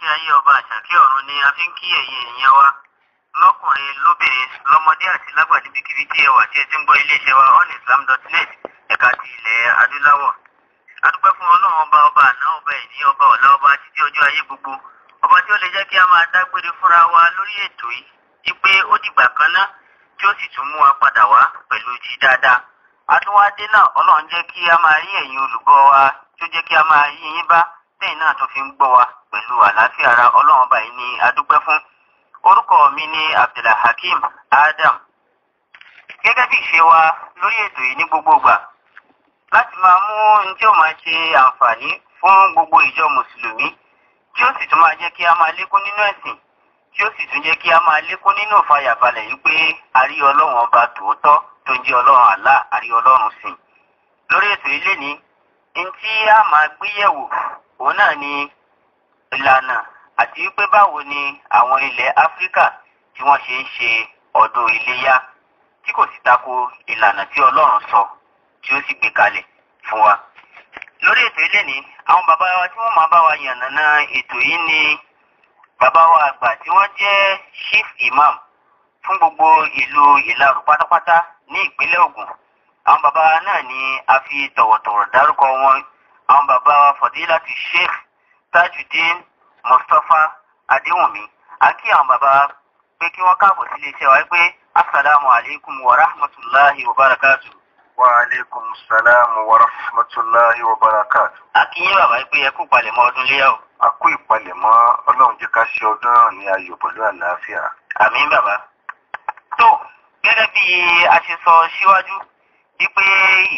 Àjọkẹ́ ayé, ọba àṣàkí ọ̀run ni a fi ń kí ẹ̀yin èèyàn wa lọ́kùnrin, lóbìnrin, lọ́mọdé àti lágbà níbikíbi tí ẹ wà tí ẹ ti ń gbọ́ iléeṣẹ́ wa onislam.net, ẹ̀ka ti ilẹ̀ adúláwọ̀. A dúpẹ́ fún Ọlọ́run ọba, ọba àná, ọba ẹ̀ní, ọba ọ̀la, ọba títí ọjọ́ ayé gbogbo, ọba tí ó lè jẹ́ kí a máa dágbére fúnra wa lórí ètò yìí wípé ó dìgbà kan ná, tí ó sì tún mú wa padà wá pẹ̀lú ti dáadáa. Àtúwádé náà, Ọlọ́run jẹ́ kí a máa rí ẹ̀yin olùgbọ́ wa, tí ó jẹ́ kí a máa rí yín bá tẹ́yìn náà tó fi ń gbọ́ wa pẹ̀lú àlàáfíà ara. Ọlọ́run ọba yìí ni a dúpẹ́ fún. Orúkọ mi ni Abdulhakeem Adam. Gẹ́gẹ́ bí ìṣe wa lórí ètò yìí ní gbogbo ìgbà, láti máa mú ohun tí ó máa ṣe àǹfààní fún gbogbo ìjọ mùsùlùmí, tí ó sì tún máa jẹ́ kí a máa lékún nínú ẹ̀sìn, tí ó sì tún jẹ́ kí a máa lékún nínú ìfàyàbalẹ̀ yìí pé a rí Ọlọ́run ọba tòótọ́ tó ń jẹ́ Ọlọ́run Allah, a rí Ọlọ́run sìn. Lórí ètò yìí lénìí, ní tí a máa gbéyẹ̀wò òun náà ni ìlànà àti wípé báwo ni àwọn ilẹ̀ Áfíríkà tí wọ́n ṣe ń ṣe ọdún iléyá tí kò sì tako ìlànà tí Ọlọ́run sọ tí ó sì gbé kalẹ̀ fún wa. Lórí ètò ilé ní, àwọn bàbá wa tí wọ́n máa bá wa yànnàná ètò yìí ni bàbá wa àgbà tí wọ́n jẹ́ chief imam fún gbogbo ìlú Ìlarò pátápátá ní ìpínlẹ̀ Ògùn. Àwọn bàbá wa náà ni a fi tọ̀wọ̀tọ̀wọ̀ dárúkọ wọn, àwọn bàbá wa Fadilatu Sheikh Tajudeen Mustapha Adéwùnmí. A kí àwọn bàbá wa pé kí wọ́n káàbọ̀ sílé iṣẹ́ wa pé assalamu alaikum wa rahmatulahi wa barakatuh. Wa alaikum salam wa rahmatulahi wa barakatuh. A kí yín bàbá pé ẹ kú palẹ̀mọ́ ọdún léyà o. A kú ìpalẹ̀mọ́, Ọlọ́run jẹ́ ká ṣe ọdún náà ní ayọ̀ pẹ̀lú àlàáfíà. Àmín bàbá. Tó gẹ́gẹ́ bí a ṣe sọ síwájú wípé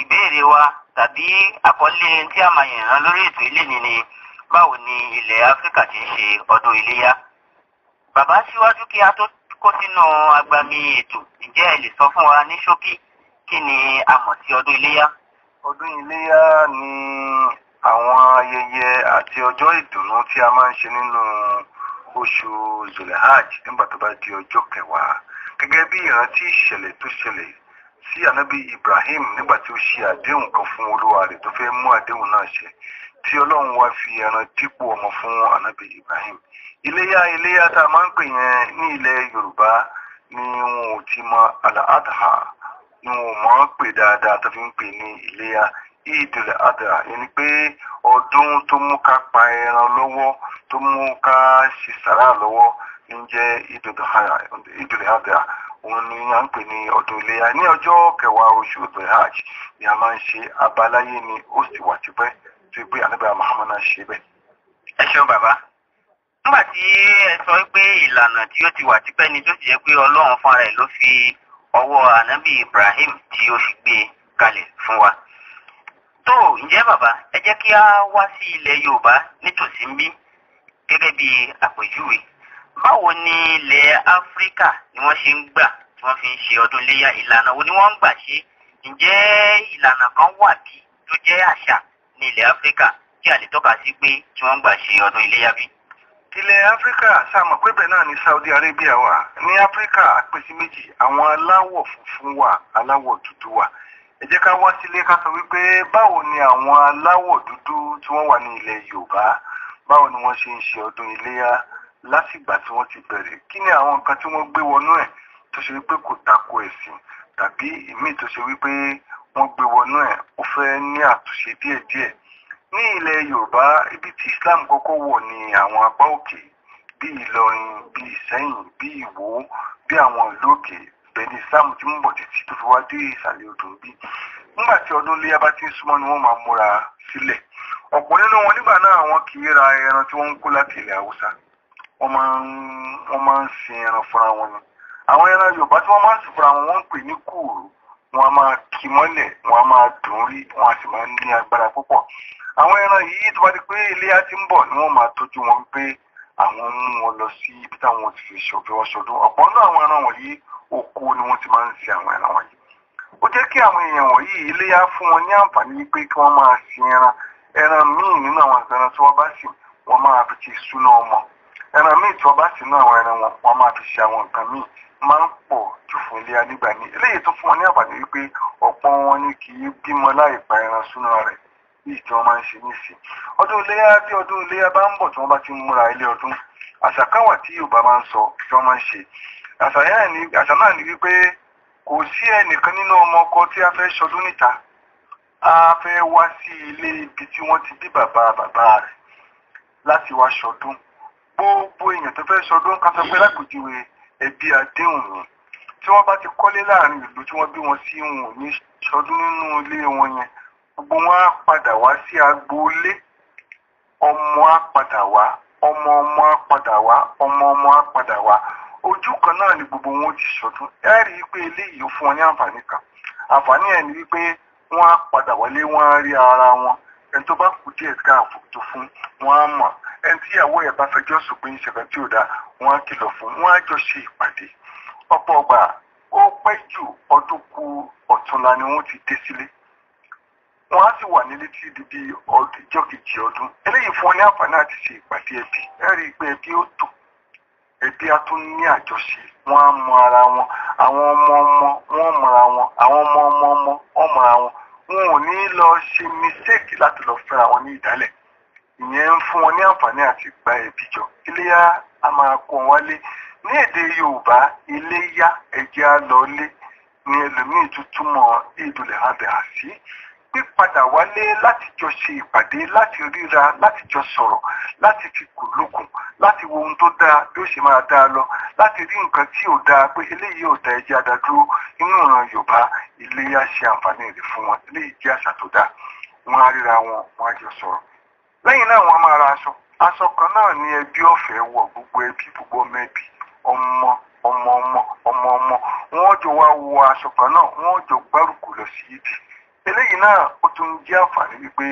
ìbéèrè wa tàbí àkọlé tí a máa yànnà lórí ètò ilé ni ni báwo ni ilẹ̀ Áfíríkà ti ń ṣe ọdún iléyá. Bàbá, síwájú kí a tó kó sínú agbami ètò, ǹjẹ́ ẹ lè sọ fún wa ní ṣókí kí ni a mọ̀ sí ọdún iléyá? Ọdún iléyá ni àwọn ayẹyẹ àti ọjọ́ ìdùnnú tí a máa ń ṣe nínú oṣù Zulhaj nígbà tó bá di ọjọ́ kẹwàá, gẹ́gẹ́ bí ìrántí ìṣẹ̀lẹ̀ tó ṣẹlẹ̀ sí ànábì Ibrahim nígbà tí ó ṣe àdéhùn kan fún olúwa rẹ̀ tó fẹ́ mú àdéhùn náà ṣẹ, tí Ọlọ́run wá fi ẹran dípò ọmọ fún ànábì Ibrahim. Iléyá, iléyá tá a máa ń pè yẹn ní ilẹ̀ Yorùbá ni wọn ò ti mọ Al-Adha, ni wọn ò mọ̀ ọ́n pè dáadáa tó fi ń pè ní iléyá. Idul Adha yẹn ni pé ọdún tó mú ká pa ẹran lọ́wọ́, tó mú ká ṣe sàrà lọ́wọ́ ń jẹ́ Idul Adha. Òun ni à ń pè ní ọdún iléyá. Ní ọjọ́ kẹwàá oṣù Dhul-Hajj ni a máa ń ṣe. Abaláyé ni ó sì wà tipẹ́ tó pé ànábì Muhammad náà ṣe bẹ́ẹ̀. Ẹ ṣeun bàbá. Nígbà tí ẹ sọ pé ìlànà tí ó ti wà tipẹ́ ni, tó sì jẹ́ pé Ọlọ́run fúnra ẹ̀ ló fi ọwọ́ ànábì Ibrahim tí ó fi gbé kalẹ̀ fún wa. Tó ǹjẹ́ bàbá, ẹ jẹ́ kí a wá sí ilẹ̀ Yorùbá nítòsí ń bí gẹ́gẹ́ bí àpèjúwe. Báwo ni ilẹ̀ Áfíríkà ni wọ́n ṣe ń gbà tí wọ́n fi ń ṣe ọdún iléyá? Ìlànà wo ni wọ́n ń gbà ṣe? Ǹjẹ́ ìlànà kan wà bí tó jẹ́ àṣà ní ilẹ̀ Áfíríkà tí a lè tọ́ka sí pé tí wọ́n ń gbà ṣe ọdún iléyá bí? Ilẹ̀ Áfíríkà, sáàmù pé bẹ́ẹ̀ náà ni Saudi Arabia wà. Ní Áfíríkà, a pín sí méjì: àwọn aláwọ̀ funfun wà, aláwọ̀ dúdú wà. Ẹ jẹ́ ká wá sílé ká sọ wípé báwo ni àwọn aláwọ̀ dúdú tí wọ́n wà ní ilẹ̀ Yorùbá, báwo ni wọ́n ṣe ń ṣe ọdún iléyá látìgbà tí wọ́n ti bẹ̀rẹ̀? Kí ni àwọn nǹkan tí wọ́n gbé wọnú ẹ̀ tó ṣe wípé kò tako ẹ̀sìn, tàbí ìmíì tó ṣe wípé wọ́n gbé wọnú ẹ̀, ó fẹ́ ní àtúnṣe díẹ̀díẹ̀? Ní ilẹ̀ Yorùbá, ibi tí Islam kọ́kọ́ wọ̀ ní àwọn apá òkè, bí Ìlọrin, bí Ìsẹ́yìn, bí Ìwó, bí àwọn ìlú òkè. Bẹ́ẹ̀ ni Islam ti ń bọ̀ títí tó fi wá dé ìsàlẹ̀ odò ń bí. Nígbà tí ọdún iléyá bá ti ń súnmọ́ ni wọ́n máa múra sílẹ̀. Ọ̀pọ̀ nínú wọn nígbà náà, wọn kì í ra ẹran tí wọ́n ń kó láti ilẹ̀ Haúsá. Wọ́n máa ń sin ẹran fúnra wọn ni. Àwọn ẹran Yorùbá tí wọ́n máa ń sìn fúnra wọn, wọ́n ń pè ní kùrù. Wọ́n á máa kí mọ́lẹ̀, wọ́n á máa dùn rí, wọ́n á sì máa ń ní agbára púpọ̀. Àwọn ẹran yìí, tó bá di pé iléyá ti ń bọ̀ ni wọ́n máa tọ́jú wọn, wípé àwọn ń mú wọn lọ sí ibi táwọn ti fi ṣòfin wọn ṣọdún. Ọ̀pọ̀ nínú àwọn ẹran wọ̀nyí, oko ni wọ́n ti máa ń sin àwọn ẹran wọ̀nyí. Ó jẹ́ kí àwọn èèyàn wọ̀nyí, iléyá fún wọn ní àǹfààní wípé kí wọ́n máa sin ẹran. Ẹran míì nínú àwọn ẹran tí wọ́n bá sìn, wọ́n máa fi ti súná ọmọ. Ẹran míì tí wọ́n bá sìn nínú àwọn ẹran wọn, wọ́n máa fi ṣe àwọn nǹkan míì, máa ń pọ̀ jù fún iléyá nígbà míì. Eléyìí tó fún wọn ní àǹfààní wípé ọ̀pọ̀ wọn ni kì í bímọ láì pa ẹran súná rẹ̀. Yìí tí wọ́n máa ń ṣe nísìn ọdún iléyá, bí ọdún iléyá bá ń bọ̀, tí wọ́n bá ti ń múra ilé ọdún, àṣà kan wà tí Yorùbá máa ń sọ tí wọ́n máa ń ṣe. Àṣà náà ni wípé kò sí ẹnìkan nínú ọmọ ọkọ tí a fẹ́ ṣọdún níta, a fẹ́ wá sí ilé ibi tí wọ́n ti bí bàbá bàbá rẹ̀ láti wá ṣọdún. Gbogbo èèyàn tó fẹ́ ṣọdún, ká sọ pé lápèjúwe ẹbí Adéhùn tí wọ́n bá ti kọ́lé láàrin ìlú tí wọ́n bí wọn sí, wọn ò ní ṣọdún nínú ilé wọn yẹn. Gbogbo wọn á padà wá sí agboolé. Ọmọ á padà wá, ọmọ ọmọ á padà wá, ọmọ ọmọ á padà wá. Ojú kan náà ni gbogbo wọn ti ṣọdún. Ẹ rí i pé eléyìí ó fún wọn ní àǹfààní kan. Àǹfààní ẹ̀ ni wípé wọ́n á padà wálé, wọ́n á rí ara wọn. Ẹni tó bá kù díẹ̀ káàtó fún wọn á mọ̀. Ẹni tí ìyàwó ẹ̀ bá fẹjọ́ sùn pé ń ṣẹ̀fẹ̀ tí ò dáa, wọ́n á kìlọ̀ fún wọn, á jọ ṣe ìpàdé. Ọ̀pọ̀ ọgbà, ó pẹ́ jù ọdún kù ọ̀túnla ni wọ́n ti dé sílé. Wọ́n á sì wà nílé tí di bí ọjọ́ kejì ọdún. Eléyìí fún wọn ní àǹfààní àti ṣe ìpàdé ẹbí. Ẹ rí i pé ẹbí ó tò, ẹbí á tún ní àjọṣe, wọ́n á mọ ara wọn. Àwọn ọmọ ọmọ wọn mọra wọn, àwọn ọmọ ọmọ ọmọ wọn mọra wọn. Wọn ò ní lọ ṣe mistake láti lọ fẹ́ra wọn ní ìdálẹ̀. Ìyẹn ń fún wọn ní àǹfààní àti gba ẹbí jọ. Iléyá a máa kó wọn wálé. Ní èdè Yorùbá, iléyá, ẹjẹ á lọ lé, ní ẹlòmíì tún túmọ̀ Eidul Adha sí pípadà wálé láti jọ ṣe ìpàdé, láti ríra, láti jọ sọ̀rọ̀, láti fi kùlùkùn, láti wo ohun tó dáa bí ó ṣe máa dáa lọ, láti rí nǹkan tí ò dáa pé eléyìí ò dáa, ẹjẹ́ adádúró. Inú ìran Yorùbá, iléyá ṣe àǹfààní rẹ̀ fún wọn. Eléyìí jẹ́ àṣà tó dáa. Wọ́n á ríra wọn, wọ́n á jọ sọ̀rọ̀. Lẹ́yìn náà, wọ́n á máa ra aṣọ. Aṣọ kan náà ní ẹbí ọ̀fẹ́ wọ̀, gbogbo ẹbí, gbogbo ọmọ ẹbí, ọmọ ọmọ ọmọ ọmọ ọmọ, wọ́n jọ wá wọ aṣọ kan náà, wọ́n jọ gbárùkù lọ sí ibi. Eléyìí náà ó tún jẹ́ àǹfààní wípé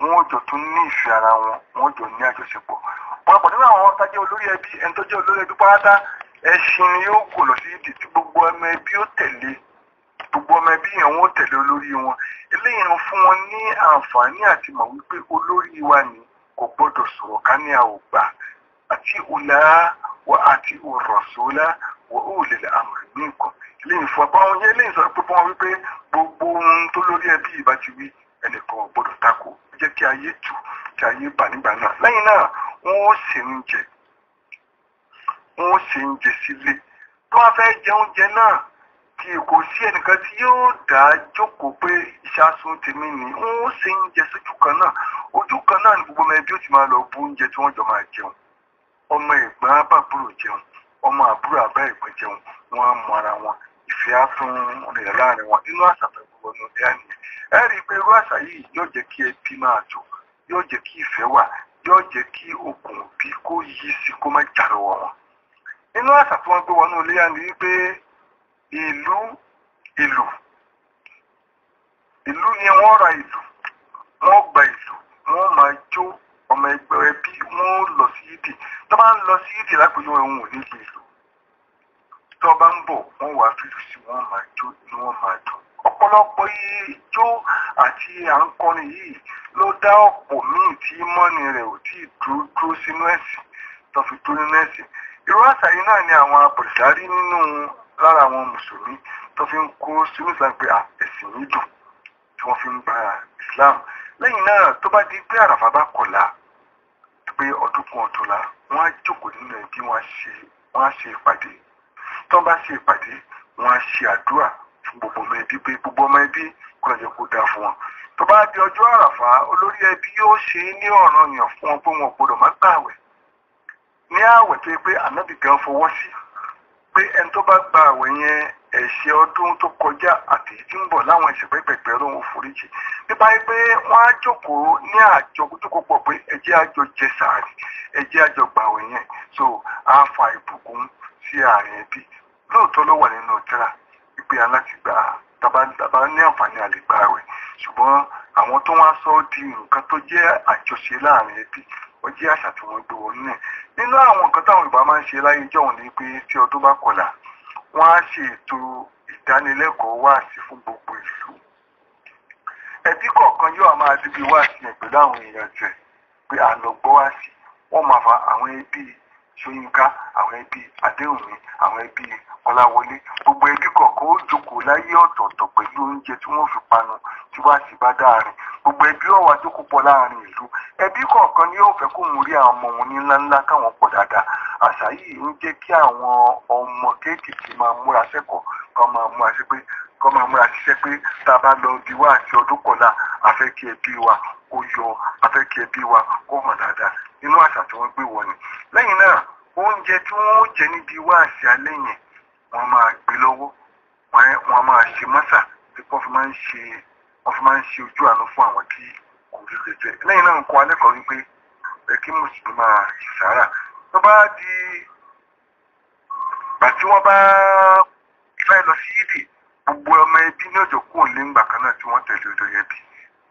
wọ́n jọ tún ní ìfẹ́ ara wọn, wọ́n jọ ní àjọṣepọ̀. Ọ̀pọ̀lọpọ̀ nínú àwọn tá jẹ́ olórí ẹbí, ẹni tó jẹ́ olórí ẹbí pátá, ẹṣin ni yóò gùn lọ sí ìdí tí gbogbo ọmọ ẹbí ó tẹ̀lé. Gbogbo ọmọ ẹbí yẹn, wọ́n tẹ̀lé olórí wọn. Eléyìí ń fún wọn ní àǹfààní àti mọ̀ wípé olórí wa ni, kò gbọ́dọ̀ sọ̀rọ̀ ká ní a ò gbà. Àti ọ̀la wa àti ar-rasula wa ulil amri minkum. Eléyìí fún apá wọn yẹn. Eléyìí sọ pé fún wọn wípé gbogbo ohun tó lórí ẹbí ìbá ti wí, ẹnìkan ò gbọ́dọ̀ tako. Ó jẹ́ kí ayé tù, kí ayé bà nígbà náà. Lẹ́yìn náà, wọ́n ó ṣe oúnjẹ, wọ́n ó ṣe oúnjẹ sílé. Tó wọ́n fẹ́ jẹ oúnjẹ náà, kí kò sí ẹnìkan tí yóò dá jókòó pé ìṣàsùn tèmi ni. Wọ́n ó ṣe oúnjẹ sójú kan náà. Ojú kan náà ni gbogbo ọmọ ẹbí ó ti máa lọ bu oúnjẹ tí wọ́n jọ máa jẹun. Ọmọ ẹ̀gbọ́n á bá àbúrò jẹun, ọmọ àbúrò àbá ẹ̀gbọ́n jẹun. Wọ́n á mọ ara wọn, ìfẹ́ á tún rìn láàrin wọn. Nínú àṣà tó gbogbo ọ̀nà ìyá nìyẹn. Ẹ rí i pé irú àṣà yìí yóò jẹ́ kí ẹbí máa tò, yóò jẹ́ kí ìfẹ́ wà, yóò jẹ́ kí okùn bí kó yí sí, kó má jà lọ́wọ́ wọn. Nínú àṣà tí wọ́n gbé wọnú iléyá ni wípé ìlú ìlú ìlú ni wọ́n ra ìlú, wọ́n gba ìlú, wọ́n máa jó. Ọmọ ẹgbẹ́ ẹbí wọ́n lọ sí ìdì. Tó bá ń lọ sí ìdì lápèjọ, òun ò ní gbé ìlú. Tó bá ń bọ̀, wọ́n wàá fìlù sí, wọ́n máa jó, inú wọn máa dùn. Ọ̀pọ̀lọpọ̀ ijó àti à ń kọrin yìí ló dá ọ̀pọ̀ míì tí mọ́ni rẹ̀ ò tí ì dúró dúró sínú ẹ̀sìn tó fi dúró nínú ẹ̀sìn. Irú àṣà yìí náà ni àwọn abọ̀rìṣà nínú lára àwọn mùsùlùmí tó fi ń kó sínú Islam pé ẹ̀sìn yìí dùn, tí wọ́n fi ń gba Islam. Lẹ́yìn náà, tó bá di pé àràfà bá kọ̀la, pé ọdún kan ọ̀túnla, wọ́n á jókòó nínú ẹbí, wọ́n á ṣe ìpàdé. Tó bá ṣe ìpàdé, wọ́n á ṣe àdúrà fún gbogbo ọmọ ẹbí pé gbogbo ọmọ ẹbí kó lọ jẹ́ kó dáa fún wọn. Tó bá di ọjọ́ àràfà, olórí ẹbí yóò ṣe é ní ọ̀ranyàn fún wọn pé wọn ò gbọdọ̀ má gbààwẹ̀ ní ààwẹ̀ tó yẹ pé ànábì gan fọwọ́ sí pé ẹni tó bá gba àwẹ̀ yẹn, ẹ̀ṣẹ̀ ọdún tó kọjá àti èyí tí ń bọ̀ láwọn ẹ̀ṣẹ̀ pẹ́pẹ̀pẹ́ ló ń foríjì. Nípa pé wọ́n á jókòó ní àjọ jókòó pọ̀ pé ẹ jẹ́ á jọ jẹ sàárì, ẹ jẹ́ á jọ gbààwẹ̀ yẹn, so á fa ìbùkún sí àárín ẹbí. Lóòótọ́ ló wà nínú tírà wípé aláti gbà tàbá ní àǹfààní àlè gbà àwẹ̀, ṣùgbọ́n àwọn tó wá sọ ọ́ di nǹkan tó jẹ́ àjọṣe láàrin ẹbí, ó jẹ́ àṣà tí wọ́n gbé wọnú ẹ̀. Nínú àwọn nǹkan táwọn Yorùbá máa ń ṣe láyé ìjọ́un ni pé tí ọdún bá kọlà, wọ́n á ṣe ètò ìdánilẹ́kọ̀ọ́ wáàsí fún gbogbo ìlú. Ẹbí kọ̀ọ̀kan yóò máa débi wáàsí yẹn pẹ̀lú àwọn èèyàn jẹ pé à lọ gbọ́ wáàsí. Wọ́n máa fa àwọn ẹbí Ṣóyínká, àwọn ẹbí Adéwùnmí, àwọn ẹbí Kọ́láwọlé, gbogbo ẹbí kọ̀ọ̀kan ó jókòó láyé ọ̀tọ̀ọ̀tọ̀ pẹ̀lú oúnjẹ tí wọ́n fi panu tí wàá sì bá dáàrin. Gbogbo ẹbí ó wá jókòó pọ̀ láàrin ìlú. Ẹbí kọ̀ọ̀kan ni yóò fẹ́ kó mú rí àwọn ọmọ wọn ní ńláńlá káwọn pọ̀ dáadáa. Àṣà yìí ń jẹ́ kí àwọn ọmọ kéékèèké máa múra sẹ́kọ̀ọ́, kọ́ máa múra sí pé kọ́ máa múra ṣiṣẹ́ pé tá a bá lọ bí wá àti ọdún kọ̀la, a fẹ́ kí ẹbí wa kó yọ, a fẹ́ kí ẹbí wa kó hàn dáadáa. Inú àṣà tí wọ́n gbé wọ̀ ni. Lẹ́yìn náà, oúnjẹ tí wọ́n ó jẹ níbi wáàsí alẹ́ yẹn, wọ́n máa gbé lọ́wọ́, wọ́n máa ṣe mọ́sà tí wọ́n fi máa ń ṣe, wọ́n fi máa ń ṣe ojú àánú fún àwọn tí kò rí lè jẹ. Lẹ́yìn náà, ń kọ́ alẹ́ kan wípé ẹ kí mùsùlùmí máa ṣe sàárà. Tó bá di gbà tí wọ́n bá fẹ́ lọ sí yídì, gbogbo ọmọ ẹbí ní ọjọ́ kúrò lé ńgbà kan náà tí wọ́n tẹ̀lé odò ẹbí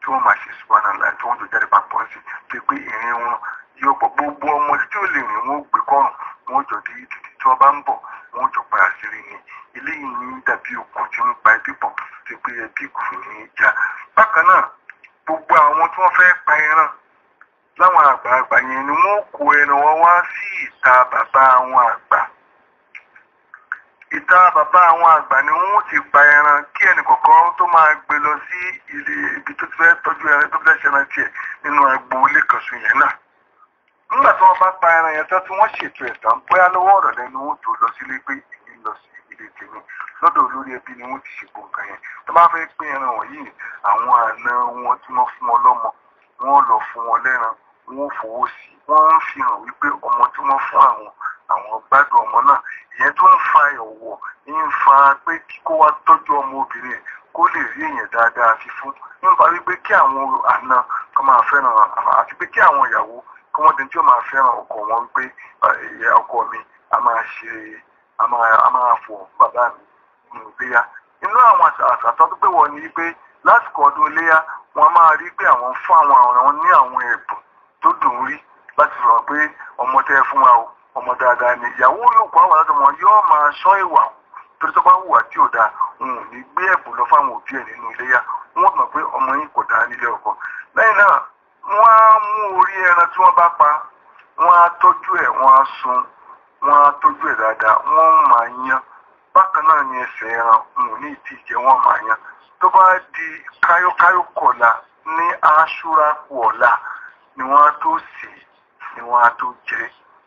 tí wọ́n máa ṣe subhanallah tí wọ́n jọ jáde papọ̀ sí tó pé ìrìn wọn yóò pọ̀. Gbogbo ọmọ tí ó lè rìn wọn ó gbé kọ́rùn, wọn ó jọ dé yídì, tí wọ́n bá ń bọ̀ wọn ó jọ padà sí rí ni. Eléyìí ní dàbí okùn tí ń pa ẹbí pọ̀ tó pé ẹbí kò ní í já. Bákan náà, gbogbo àwọn tí wọ́n fẹ́ pa ẹran láwọn àgbààgbà yẹn ni wọ́n kó ẹran wọn wá sí ìta bàbá àwọn àgbà. Ìta bàbá àwọn àgbà ni wọ́n ti pa ẹran kí ẹnì kọ̀ọ̀kan tó máa gbé lọ sí ilé ibi tó ti fẹ́ tọ́jú ẹran tó fẹ́ ṣẹran tiẹ̀ nínú agbo ilé kan sùn yẹn náà. Nígbà tí wọ́n bá pa ẹran yẹn tán tí wọ́n ṣètò ẹ̀ tán, bóyá lọ́wọ́ ọ̀rọ̀ lẹ́nu wọn tó lọ sílé pé èmi lọ sí ilé tèmi. Lọ́dọ̀ olórí ẹbí ni wọ́n ti ṣètò nǹkan yẹn. Tó bá fẹ́ pín ẹran wọ̀nyí, àwọn àna wọn tí wọ́n fún wọn lọ́mọ, wọ́n lọ fún wọn lẹ́ran, wọ́n fowó sí i. Wọ́n ń fi hàn wípé ọmọ tí wọ́n fún àwọn, àwọn gbádùn ọmọ náà. Ìyẹn tó ń fa ọ̀wọ̀, ń fa pé kó wá tọ́jú ọmọ obìnrin ẹ̀ kó lè rí èèyàn dáadáa fi fún. Ń fa wípé kí àwọn àna kan máa fẹ́ràn, àti pé kí àwọn ìyàwó kí wọ́n di tí ó máa fẹ́ràn ọkọ wọn wípé ọkọ mi a máa ṣe, a máa fọ̀ bàbá mi nínú iléyá. Inú àwọn àṣà tó gbé wọ̀ ni wípé lásìkò ọdún iléyá, wọ́n máa rí pé àwọn fún àwọn àwọn ní àwọn ẹ̀bùn tó dùn rí láti sọ̀rọ̀ pé ọmọ tẹ́ ẹ fún wa o, ọmọ dáadáa ni. Ìyàwó yóò kó àwọn aládùn wọn yóò máa ṣọ́ ìwà torí tó bá hùwà tí ò dáa, òun ò ní gbé ẹ̀bùn lọ fáwọn òbí ẹ̀ nínú iléyá. Wọ́n mọ̀ pé ọmọ yín kò dáa nílé ọkọ. Lẹ́yìn náà, wọ́n á mú orí ẹran tí wọ́n bá pa, wọ́n á tọ́jú ẹ̀, wọ́n á sun, wọ́n á tọ́jú ẹ̀ dáadáa, wọ́n máa yan. Bákan náà ni ẹsẹ̀ ẹran òun ò ní ìtì jẹ, wọ́n máa yan. Tó bá di káyókáyó kọ̀la ní aṣúra kù ọ̀la ni wọ́n á tó sè é, ni wọ́n á tó jẹ.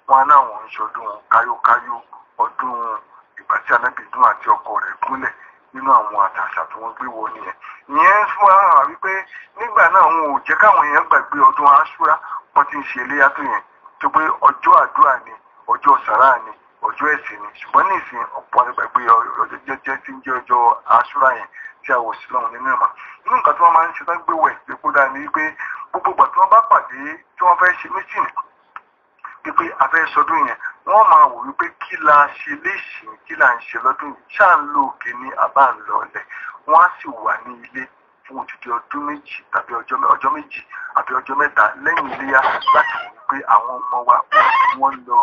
Wọ́n á náà wọ́n ń ṣọdún káyókáyó, ọdún ìgbà tí Ànábì Nóà àti ọkọ rẹ̀ gúnlẹ̀ nínú àwọn àtàṣà tí wọ́n gbé wọ nìyẹn. Ìyẹn ń fún ara wípé nígbà náà wọn ò jẹ́ káwọn èèyàn gbàgbé ọdún aṣúra wọ́n ti ń ṣe iléyá tó yẹn, tó pé ọjọ́ àdúrà ni, ọjọ́ sàrá ni, ọjọ́ ẹ̀sìn ni. Ṣùgbọ́n ní ìsìn ọ̀pọ̀ àti gbàgbé ọjọ́ jẹ́jẹ́ tí ń jẹ́ ọjọ́ aṣúra yẹn tí a wò sí lọ́run nínú ẹ̀mà. Nínú nǹkan tí wọ́n máa ń ṣe tán gbé wẹ̀ epo dáa ni wípé gbogbo ìgbà tí wọ́n bá pàdé tí wọ́n fẹ́ ṣe mítìnì wípé a fẹ́ sọdún yẹn, wọ́n máa wò wípé kí la ṣe léṣe, kí la ń ṣe lọ́dún yìí, ṣáà ń lo òkè ní àbá ń lọ ọ̀lẹ̀. Wọ́n á sì wà ní ilé fún odidi ọdún méjì tàbí ọjọ́ méjì àbí ọjọ́ mẹ́ta lẹ́yìn iléyá láti wò wípé àwọn ọmọ wa wọ́n lọ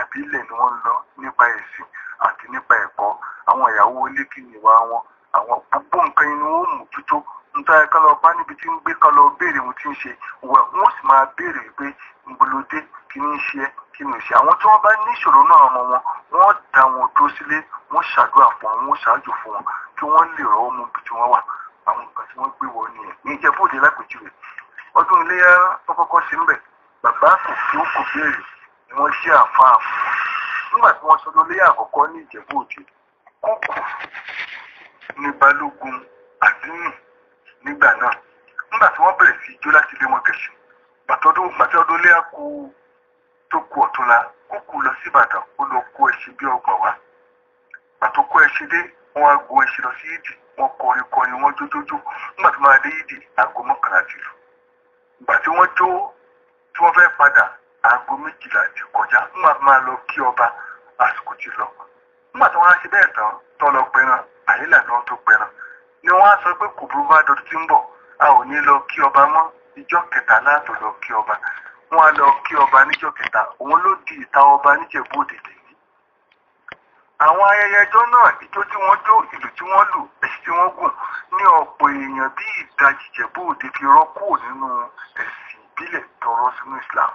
àbí ilẹ̀ ni wọ́n lọ nípa ẹ̀sìn àti nípa ẹ̀kọ́. Àwọn ìyàwó ilé kí ni ìwà wọn, àwọn gbogbo nǹkan inú ó mójútó. Nítorí ká lọ bá níbi tí ń gbé, ká lọ béèrè ohun tí ń ṣe, wọ́n sì máa béèrè wípé ńbolódé, kí ni ń ṣe ẹ́, kí ni ò ṣe. Àwọn tí wọ́n bá ní ìṣòro náà ọmọ wọn, wọ́n dá wọn dúró sílé, wọ́n ṣàdúrà fún wọn, wọ́n ṣáájú fún wọn kí wọ́n lè rọ́wọ́ mú ibi tí wọ́n wà. Àwọn nǹkan tí wọ́n gbé wọ nìyẹn. Ní Ìjẹ̀bú Òde lápèjúwe, ọdún iléyá tó kọ́kọ́ ṣe ń bẹ̀, bàbá kò kí ó kò béèrè ni wọ́n ṣe àfáà fún wọn. Nígbà tí wọ́n sọdún iléyá àkọ́kọ́ ní Ìjẹ̀bú Òde, Kúkú ní Balógun Àdínì nígbà náà. Nígbà tí wọ́n bẹ̀rẹ̀ sí í jó láti ilé wọn kẹ̀sùn, gbàtí ọdún iléyá kú tó kú ọ̀túnla, Kúkú lọ sí Ìbàdàn, ó lọ kó ẹṣin bí ọgbọ̀n wá. Gbàtó kó ẹṣin dé, wọ́n á gun ẹṣin lọ sí Yídì, wọ́n kọrin kọrin, wọ́n jójójó. Nígbà tí wọ́n máa dé Yídì, aago 11 ti lù. Ìgbà tí wọ́n jó, tí wọ́n fẹ́ padà, aago 12 ti kọjá. Nígbà tí wọ́n máa lọ kí ọba, àsìkò ti lọ. Nígbà tí wọ́n á ṣe bẹ́ẹ̀ tán, tán lọ pẹran, àyílà náà tó pẹran. Ni wọ́n á sọ pé kò burú bá dọdún tí ń bọ̀, a ò ní lọ kí ọba mọ́, ìjọ́ kẹta láàtò lọ kí ọba. Wọ́n á lọ kí ọba níjọ́ kẹta, òun ló di ìta ọba níjẹ̀bú Òde tèmi. Àwọn ayẹyẹ ẹjọ́ náà, ijó tí wọ́n jó, ìlù tí wọ́n lù, ẹṣin tí wọ́n gùn, ní ọ̀pọ̀ èèyàn bí ìdajì Ìjẹ̀bú Òde fi rọ́ kúrò nínú ẹ̀sìn ìbílẹ̀ tọrọ sínú Islam.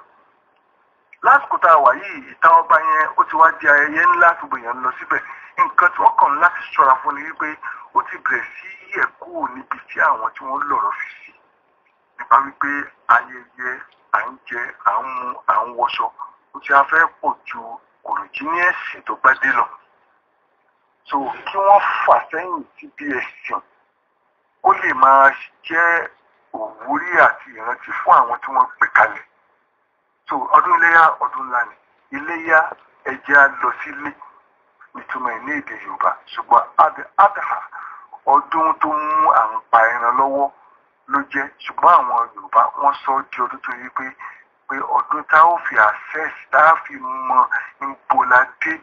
Lásìkò tá a wà yìí, ìta ọba yẹn ó ti wá di ayẹyẹ ńlá tó gbèyàn ń lọ síbẹ̀. Nǹkan tí wọ́n kàn láti ṣọ́ra fún ni wípé ó ti bẹ̀rẹ̀ sí yẹ̀ kúrò níbi tí àwọn tí wọ́n lọ̀rọ̀ fi sí, nípa wípé ayẹyẹ à ń jẹ, à ń mu, à ń wọṣọ, ó ti á fẹ́ pọ̀ ju kòròjì ní ẹ̀sìn tó bá dé lọ. So kí wọ́n fà sẹ́yìn síbi ẹ̀sìn kó lè máa jẹ́ òwúrí àti ìrántí fún àwọn tí wọ́n gbé kalẹ̀. So ọdún iléyá ọdún ńlá ni. Iléyá, ẹjẹ́ á lọ sílé, nítumọ̀ ẹ̀ ní èdè Yorùbá. Ṣùgbọ́n adha, ọdún tó mú à ń pa ẹran lọ́wọ́ ló jẹ́. Ṣùgbọ́n àwọn Yorùbá wọ́n sọ ọ́ di ọdún tó yí pé ọdún tá ó fi access, tá a fi mọ níbo la dé,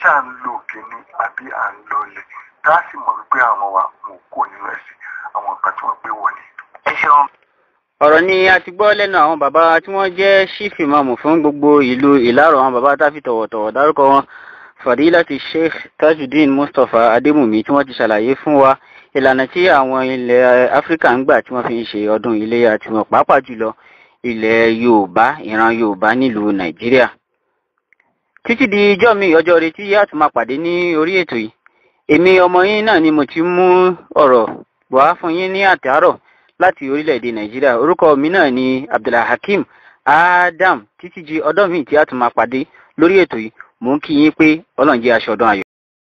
ṣáà ń lo òkè ni àbí à ń lọ ilẹ̀, tá a sì mọ̀ wípé àwọn wa wọn ò kúrò nínú ẹ̀sìn àwọn nǹkan tí wọ́n gbé wọ̀ ni. Ẹ ṣeun. Ọ̀rọ̀ ni a ti gbọ́ lẹ́nu àwọn bàbá tí wọ́n jẹ́ chief imam fún gbogbo ìlú Ìlárò, àwọn bàbá tá a fi tọ̀wọ̀tọ̀wọ̀ dárúkọ wọn, Fadilati Sheikh Tajudeen Mustapha Adémùmí, tí wọ́n ti ṣàlàyé fún wa ìlànà tí àwọn ilẹ̀ Áfíríkà ń gbà tí wọ́n fi ń ṣe ọdún iléyá tiwọn, pàápàá jùlọ ilẹ̀ Yorùbá, ìran Yorùbá nílùú Nàìjíríà. Títí di ijọ́ mi, ọjọ́ rẹ tí a tún máa pàdé ní orí ètò yìí, èmi ọmọ yín náà ni mo ti mú ọ̀rọ̀ wá fún yín ní àtàárọ̀ láti orílẹ̀-èdè Nàìjíríà. Orúkọ mi náà ni Abdulhakeem Adam. Títí di ọdún mi tí a tún máa pàdé lórí ètò yìí, mò ń kí yín pé Ọlọ́run jẹ́ aṣọ ọdún ayọ̀.